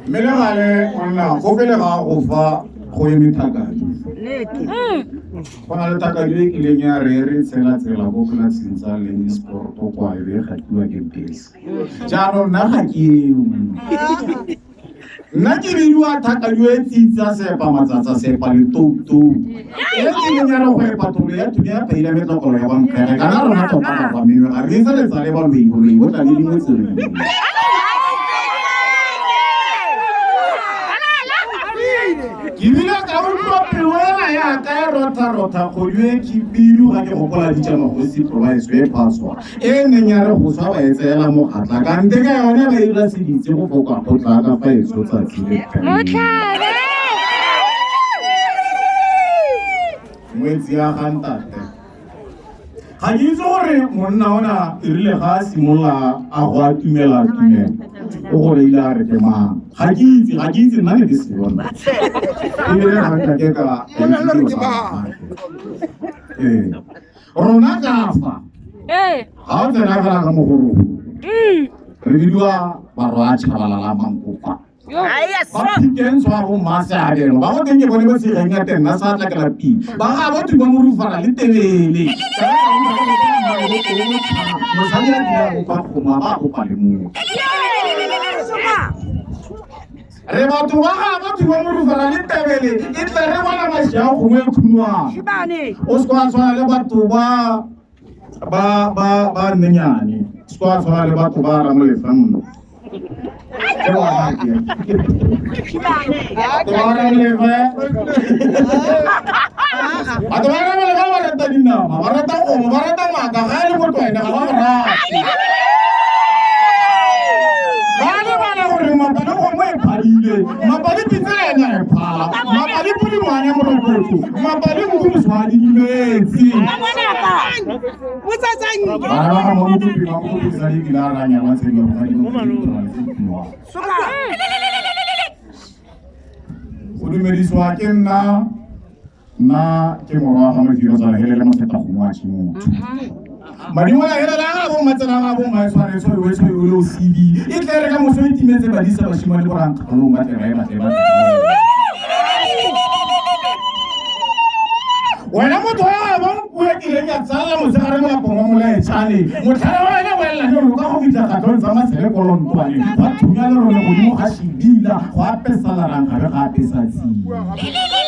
Mme le gale monna go pele ga go fa go eme thakadi. Go na le thakadi e kileng ya re re tshela tsela ko polaseng tsa Lennisport kwa e be e gatiwa ke bese. Jaanong nna ga ke eo. Nna ke bidiwa thakadi e tsitsa sepa matsatsa sepa le toutou. E kileng ya re go epa tolo ya thunya ya phaila metlokolo ya bankgere kana rona tota ba kwa menwe ga re sa letsa le baloi boloi bo tla le dingwe tseleng. Ke bile ka utlwa pelo ela ya ka e rotha-rotha kgodu e khibidu ga ke gopola ditša magosi probaeso e phaswa e neng ya re go swa ba e tseela mogatla kante ka yone ba ira seditse go foka kgotla ka fa eso tsatsi le ngwetsi ya ga ntate ga ke itse gore monna ona e rile ga a simolola a go atumela tumelo o gore ile a re ke mang ga ke itse ga ke itse nna ne ke se bona ebile ga nka ke ka ee rona ka fa ga o tsena fela ka mogorong re bidiwa barwa a tšhabalala mankopa ba phikeng tshwa go mmaseabelo ba go teng ke bone ba tshegeng ya teng nna sa tla ke lapile ba ga ba thuba morufana le telele mosadi a dira go kwa kgoma ba go pa le motho re batho ba ga ba thuba morufana le tebele e tle re bona mašia gongwe e khunwana o se kwa tshwana le batho ba ba ba ba nnenyane se kwa tshwana le batho ba ramolefa mno ke bona ke batho ba ramolefa batho ba ramolefa ba rata dinama ba rata kgomo ba rata maaka ga e le motho ene ga ba mo rate ba lebala gore mapa le kgomo e phadile mapa le pitse le ene a e phala mapa le podi ngwana morokotso mapa le nku moswadi dimetse bana ba ga mamokopi mamokopi sa dikile a ranya ba tshedi ba di go dumedisiwa ke nna nna ke morwa wa ga mofiro tswana helele mofeta gongwe wa tshimotho madimo a helela a bo matsena a bo maetshwane tshwe we tshwe o le o sibi e tle re ka moso e timetse badisa bashimane borang kgalong ba tle ba e batle ba wena motho wa ba nkuwe kileng ya tsala motshegare molapong wa molaetšhane motlhale wa wena o elela le ka go fitlha kgatlhong tsa masele kolontwane gwa thunya lerole godimo ga shibila go apesa larang gabe ga apesa tsia.